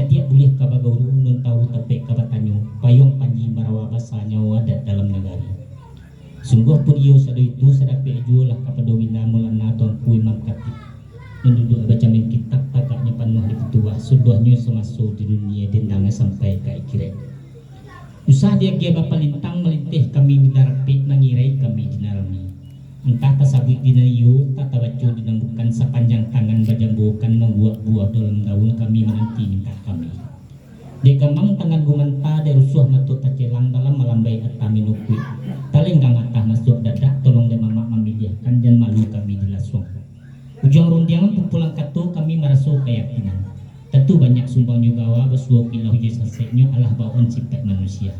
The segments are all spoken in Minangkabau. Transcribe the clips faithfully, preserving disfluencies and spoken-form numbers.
Diak buliah ka bagauru, nan tahu tapek ka batanyo, payuang panji marawa basa nyawo adat dalam nagari. Sungguahpun iyo sado itu sadapek juo lah kapado wila Maulana Tuanku Imam Khatib, nan duduak bajamin kitab, tagaknyo panuah di pituah, suduahnyo samaso di dunia, dendang sampai ka akhirat. Usah diagiah bapalintang, malinteh kami di nan rapek, mangirai kami di nan rami. Antah tasabuik di nan iyo, antah tabaco di nan bukan, sapanjang tangan bajambokan, mambuak buah dalam daun, kami mananti mintak kami. Dek gamang tangan gumanta, dek rusuah mato tacelang, dalam malambai atah minukuik, talenggang atah masuak dadak, tolong dek mamak mamiliahkan, jan malu kami dilasuang. Ujuang rundiang pumpulan kato, kami maraso kayakinan. Tantu banyak sumbangnyo gawa, basuo kilau jo saseknyo, alah bawaan sipaik manusia.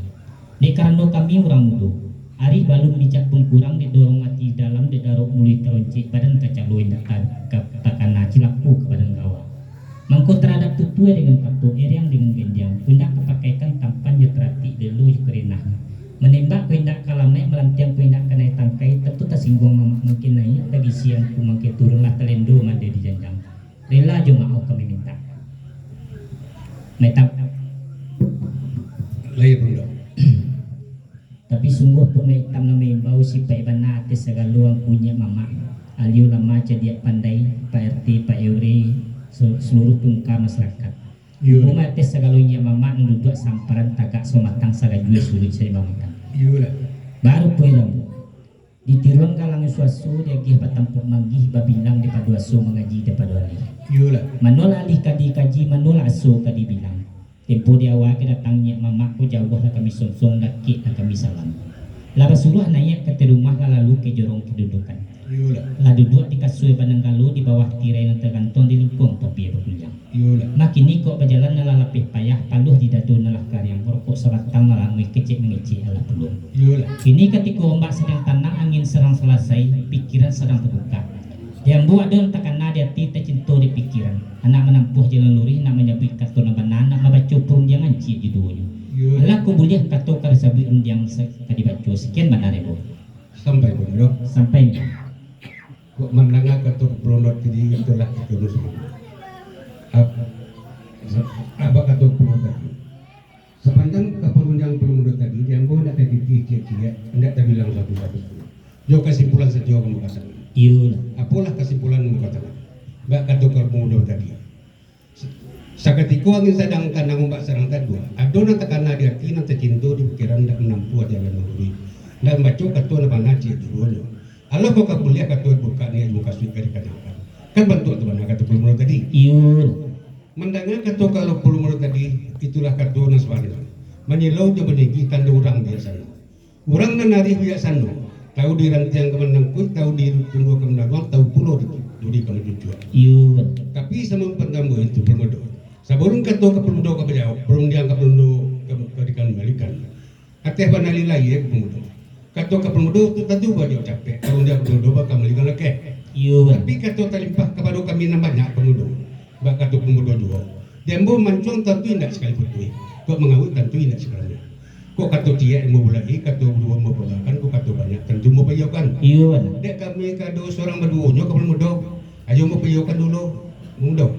Dek karano kami urang mudo, arih balun, bijak pun kurang, dek dorong ati dalam, dek darok muluik taroncek, badan kacalo indak ta-, ka-, takana, cilako ka badan gawa. Mangko taradok tutuai dengan kato, eriang dengan gendiang, kok indak kapakaikan tampan jo taratik, delo jo karenah. Manembak kok indak ka lamaik, malantiang kok indak kanai tangkai, tantu tasingguang mamak mangkin naiak, tagisi angku mangkin turun, lah talendo mande di janjang. Rila jo maoh kami mintak. Maitam. Lai, Bunda. Tapi sungguahpun Maitam nan maimbau, sipaik bana ateh sagalo angku nyiak mamak, alio lama cadiak pandai, Pak R T, Pak R W, se-, saluruh tungka masarakaik. Iyo. Buma ateh sagalo nyiak mamak, nan duduak samparan tagak, samatang sagajua suruik sajo mamak. Iyolah. Baru poin lambu. Ditiruan galang suaso, diagiah batampuk manggih, babilang dipado aso, mangaji dipado alih. Iyolah. Manolah alih ka dikaji, manolah aso ka dibilang. Tempo di awal kadatang nyiak mamak ko, jauah lah kami songsong, dakek lah kami salam. Lah basuruah naiak ka ateh rumah, lah lalu ka jorong kadudukan. Iyolah. Lah duduak di kasua bananggalo, di bawah tirai nan tagantuang, di lingkuang tapia bakuliang. Iyolah. Makin iko bajalan nan lah lapeh payah, paluah di dado nan lah kariang, rokok sabatang nan languih, kecek mangecek alah pulo. Iyolah. Kini katiko ombak sadang tanang, angin sadang salasai, pikiran sadang tabuka. Di ambo ado nan takana di ati, tacinto di pikiran. Nak manampuah jalan luruih, nak manyabuik kato nan bana, nak mambaco parundiangan ciek jo duonyo. Iyolah. Alah kok buliah kato ka disabuik, rundiang sa-, ka dibaco. Sakian bana dari ambo. Sampai, Bunda. Sampai. Kok mandanga kato kapalo mudo tadi, itulah kato mudo. Ap-, sa-, apa kato kapalo mudo tadi? Sapanjang kaparundiangan kapalo mudo tadi, di ambo indak tatitih ciek-ciek, indak tabilang satu-satu. Jo kasimpulan sajo kamu katakan. Iyolah. Apolah kasimpulan kamu katakan? Bak kato kapalo mudo tadi. Sakatiko angin sadang tanang, ombak sadang taduah. Ado nan takana di ati, nan tacinto di pikiran, indak manampuah jalan nan luruih. Indak mambaco kato nan bana ciek jo duonyo. Alah kok ka buliah kato buliah, niaik jo mukasuik ka dikanakan. Kan bantuak tu bana kato kapalo mudo tadi. Iyo. Mandanga kato kapalo mudo tadi, itulah kato nan sabananyo. Manyilau jo maninggi tando urang bijaksano. Urang nan arih bijaksano, tahu di rantiang ka manangkuik, tahu di tunggua ka manaruang, tahu pulo di duri ka mancucuak. Iyo. Tapi samo pantambah itu, kapalo mudo. Sabalun kato kapalo mudo ka bajawab, parundiangan kapalo mudo ka, ka dikambalikan. Ateh bana lai, eh, kapalo mudo. Kato kapalo mudo tu tantu bajawab capek, parundiangan kapalo mudo bakambalikan lakeh. Iyo. Tapi kato talimpah kapado kami nan banyak, kapalo mudo. Bak kato kapalo mudo juo. Di ambo mancuang tantu indak sakali putuih, kok mangawik tantu indak sakali. Kok kato ciek ambo bulai, kato duo ambo pagakan, kok kato banyak tantu ambo paiyokan. Iyo, bana. Dek kami ka ado surang baduonyo kapalo mudo. Ayo ambo paiyokan dulu, mudo.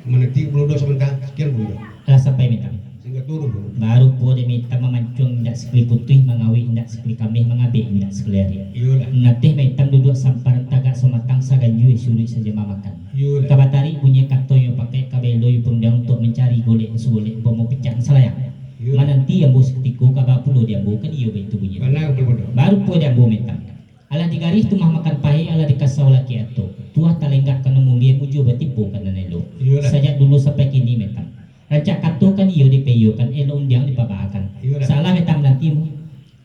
Mananti kapalo mudo sabanta, sakian kapalo mudo. Alah sampai Maitam. Singkat turun. Baru pulo dek Maitam mamancuang indak sakali putuih, mangawik indak sakali kameh, mangabek indak sakali ariak. Iyolah. Nan ateh Maitam duduak samparan tagak samatang, saganjua suruik sajo mamakan. Iyolah. Ka batarik bunyi kato nyo pakai, ka baeloi parundiangan untuak mancari golek sagolek, umpamo picak salayang. Iyolah. Mananti ambo sakutiko, kaba pulo di ambo, kan iyo baitu bunyi. Bana, batua, batua. Baru pulo di ambo Maitam. Alah digarih tumah makan pahik, alah dikasau laki atok. Tuah talenggak ka nan mulie, mujua batimpo ka nan elok. Iyolah. Sajak dulu sampai kini Maitam. Rancak kato kan iyo dipaiyokan, elok undiang dipabaakan. Iyolah. Salah Maitam mananti mu.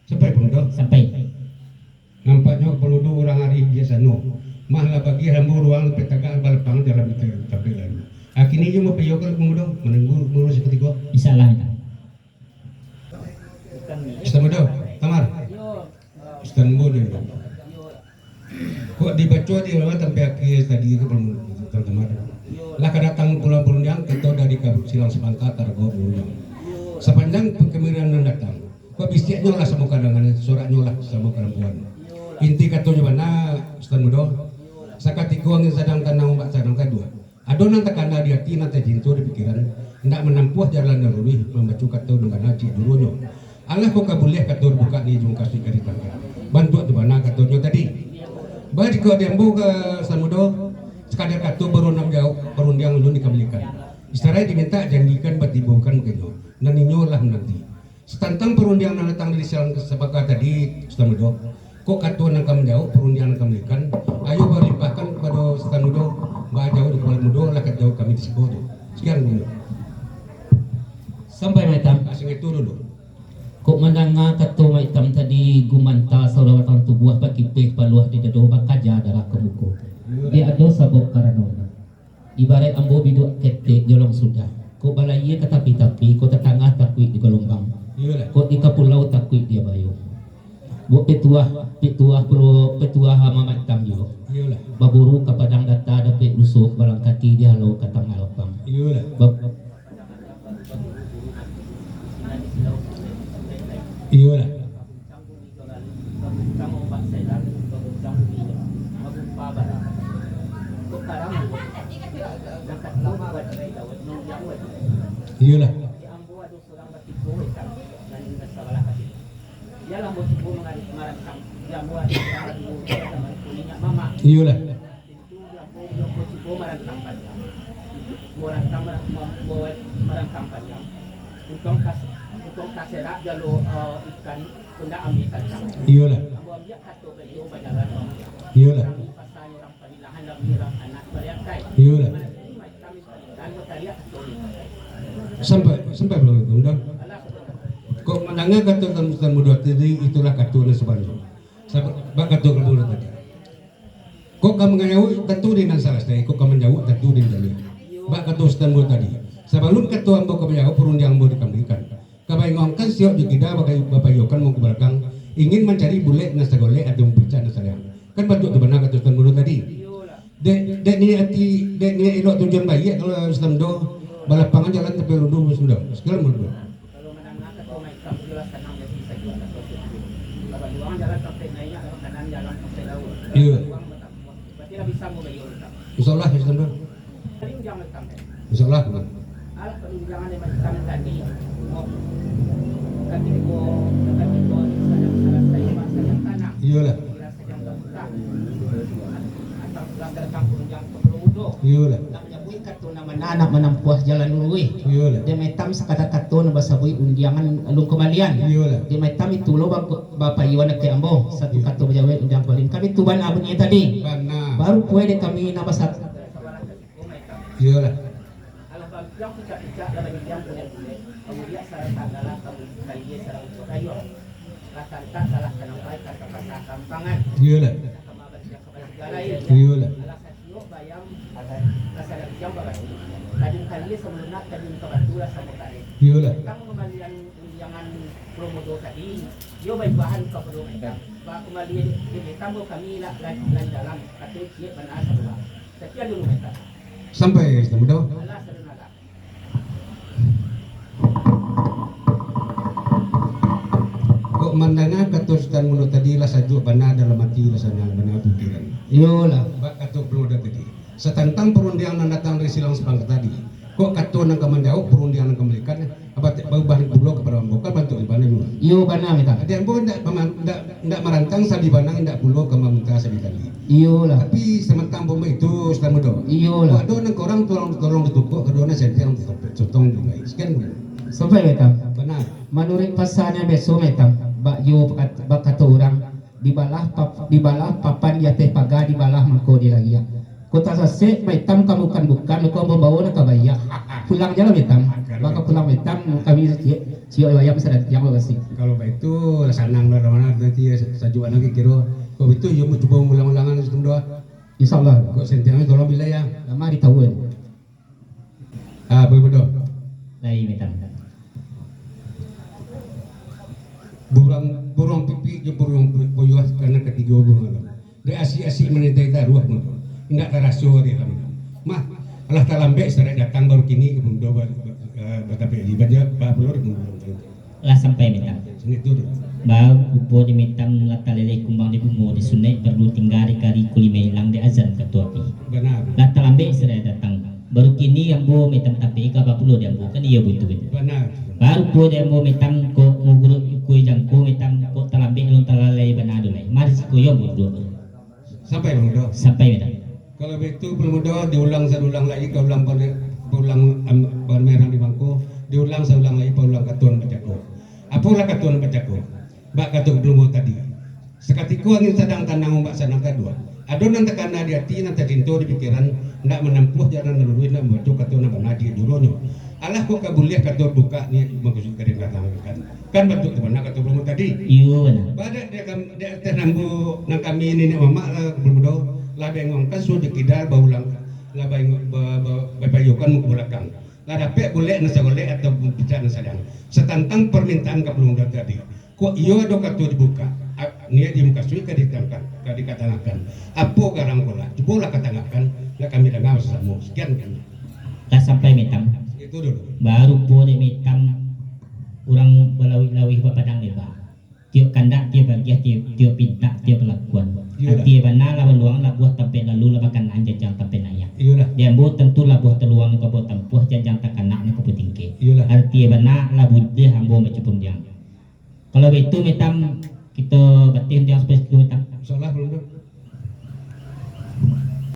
Sampai, Bunda. Sampai. Nampaknyo kapalo mudo urang arih bijaksano. Mah lah bagi ambo ruang labiah tagak balapang dalam tampek lalu. Kini iyo mapaiyokan kapalo mudo, manunggu kapalo mudo sakutiko. Insyaallah, Maitam. Ustaz Mudo, Tamar. Ustaz Mudo. Kok dibaco di awal sampai akhir tadi tu, Ustaz Tamar. Lah ka datang pulang parundiang, kito dari ka silang sabanta tarago parundiang. Sapanjang pakamiran nan datang, kok bisiaknyo lah samo ka danganan, soraknyo lah samo ka lampuan. Inti katonyo bana, Ustaz Mudo, sakatiko angin sadang tanang, ombak sadang taduah. Ado nan takana di ati, nan tacinto di pikiran, Ndak manampuah jalan nan luruih, mambaco kato nan bana ciek juronyo. Alah kok ka buliah kato bukak di ujung kasuik ka ditangkek. Bantuak tu bana katonyo tadi. Bah, jikok di ambo ka samudo, sakadar kato baru nak manjawab parundiang ulun dikambalikan. Isaraik dimintak janjikan batibokan mungkinnyo, nan inyo lah mananti. Satantang parundiang nan datang dari silang sapaka tadi, Sutan Mudo, kok kato nan ka manjawab parundiang nan ka manantikan, ayo balimpahkan kapado Sutan Mudo, baa jawab di kapalo mudo, lah ka jawab kami di siko tu. Sakian dulu. Sampai, Maitam. Ah, sangaitu dulu. Kok mandanga kato Maitam tadi, gumanta saurang batang tubuah, bakipeh paluah di dado, bakaja darah ka muko. Di ado sabab karano. Ibaraik ambo biduak ketek jolong sudah. Kok balayia ka tapi-tapi, kok tatangah takuik di galombang. Iyolah. Kok di ka pulau takuik di abayo. Buek petuah, petuah pulo, petuah Maitam juo. Iyolah. Baburu ka padang data dapek lusuak, balang kaki di halau ka tangah lapang. Iyolah. Bab- Iyolah. Iyolah. Iyolah. Iyolah. Iyolah. Iyolah. Sampai, sampai belum itu, udah. Kok mandanga kato Sutan, Sutan Mudo tadi, itulah kato nan sabananyo. Sabab, bak kato Sutan Mudo tadi. Kok ka mangayau tantu di nan salasai, kok ka manjawab tantu di nan jaleh. Bak kato Sutan Mudo tadi. Sabalun kato ambo ka manjawab, parundiang ambo dikambalikan. Ka baingokan siok jo kida, baka-, bapaiyokan mangko balakang, ingin mancari bulek nan sagolek atau mampicak nan sariang. Kan bantuak tu bana kato Sutan Mudo tadi. Dek, dek niat ati, dek niat elok tujuan baiak, kalau Sutan Mudo, balapangan jalan tapi rundu Sutan Mudo. Sakian Mudo. Iyo. Insya Allah, Sutan Mudo. Insya Allah. Iyolah. Iyolah. Iyolah. Dek Maitam sakadar kato nan basabuik undiangan alun kambalian. Iyolah. Dek Maitam itu lo ba-, bapaiyoan dek ambo, satu kato bajawek undiangan kambalian. Kami tu bana bunyi tadi. Bana. Baru puai dek kami nan basa- Iyolah. Alah bampiang picak-picak, lah bampiang bulek-bulek, kamudiak sarang tagalah, kamudiak kalia sarang buah gayuang. Lah tantak, lah kanampai, ka kapasa kampangan. Iyolah. Ka mabatiak, ka batigalai. Iyolah. Alah sasiok bayam, lah sadang siang babati. Tajun kalia sabalunak, tajun ka batu lah samo kareh. Iyolah. Tang pambalian undiangan Pulo Mudo tadi, iyo baimbauan ka Pulo Maitam. Bakambali di, di Maitam, kami lah, lah, lah di dalam, kato ciek bana sabuah. Sakian dulu, Maitam. Sampai, Sutan Mudo. Alah, saudara. Kok mandanga kato Sutan Mudo tadi lah sajuak bana dalam ati, lah sanang bana pikiran. Iyolah. Bak kato Pulo Mudo tadi. Satantang parundiang nan datang dari silang sapangka tadi. Kok kato nan ka manjawab, parundiang nan ka mambalikan, Abatik baubah pulo kapado ambo, kan bantuak di bana juo. Iyo, bana, Maitam. Jadi ambo ndak pama-, ndak, ndak marantang sabi banang, ndak pulo ka maminta sabi tali. Iyolah. Tapi samantang ambo itu, Sutan Mudo. Iyolah. Kok ado nan korang, tolong, tolong ditukok, kok ado nan senteng, sotong dibai. Sakian dulu. Sampai, Maitam. Bana. Manuruik pasa nan biaso, Maitam, bak juo bakat-, bakato urang, dibalah pap-, dibalah papan di ateh paga, dibalah mangko di lariak. Kota sasek, Maitam ka bukan-bukan, ko mambawo nan ka baiak. Pulang jalah Maitam. Baka pulang Maitam, kami ciek, ciek wayang sadatiang babasi. Kalau baitu, lah sanang lah, mana nanti sajuak lagi kiro. Kalau baitu, yo cubo ulang-ulangan Sutan Mudo. Insya Allah. Kok sentiang tolong bila ya. Lama di tahun. Ah, boleh bodoh. Lain Maitam. Buruang, buruang pipik jo buruang buyuah, karano katigo buruang alam. Dek asik-asik manitah-itah aruah mudo. Indak taraso ari alam. Mah, alah talambek sarai datang baru kini ka mudo ba-, ba-, eh, batapek di baja, ba pulo di mudo. Lah sampai Maitam. Sini tu tu. Baru pupo di Maitam lah taleleh kumbang di bungo di sunaik parlu tingga di kari kulima ilang di azan kato api. Bana. Lah talambek sarai datang. Baru kini ambo Maitam tapek ka ba pulo Di ambo kan iyo butuh kan. Bana. Baru pulo di ambo Metam kok muguruk ikua jangko Metam kok talambek alun talalai bana tu lai. Mari siko yo ambo duo. Sampai Palumudo. Sampai Metam. Kalau baitu Palumudo diulang saulang lai ka ulang pale-, paulang am-, pamerang di mangko, diulang saulang lai paulang kato nan bacako. Apolah kato nan bacako? Bak kato Palumudo tadi. Sakatiko angin sadang tanang, ombak sadang kaduah. Ado nan takana di ati, nan tacinto di pikiran, ndak manampuah jalan nan luruih, ndak mambaco kato nan bana di juronyo. Alah kok ka buliah kato bukak niaik mukasuik ka dikatakan. Kan bantuak tu bana kato Palumudo tadi. Iyo, bana. Badak di kam-, di ateh nambo nan kami niniak mamak lah Palumudo, lah baingongkan sudah kidal baulang, lah baingo-, ba-, ba-, bapaiyokan muko balakang. Lah dapek bulek nan sagolek atau picak nan sadang. Satantang parmintaan ka Palumudo tadi. Kok iyo ado kato dibukak, a-, niaik dimukasuik ka ditangkak, ka dikatangahkan. Apo garang ko lah? Cubolah katangahkan, nak kami danga basamo. Sakian kami. Lah sampai Metam. Itu dulu. Baru pulo dek Metam, urang balawih-lawih bapadang leba. Tiok kandak, tiok bagiah, tiok, tiok pintak, tiok palakuan. Iyolah. Arti bana lah baluang, labuah tampek lalu, lah bakanaan janjang tampek naiak. Iyolah. Di ambo tantu labuah taluang nan ka ambo tampuah, janjang takanak nan ka ambo tingkek. Iyolah. Arti bana lah buliah ambo bacapundiang. Kalau baitu, Metam, kito bateh undiang sampai situ, Metam. Insyaallah, Palumudo.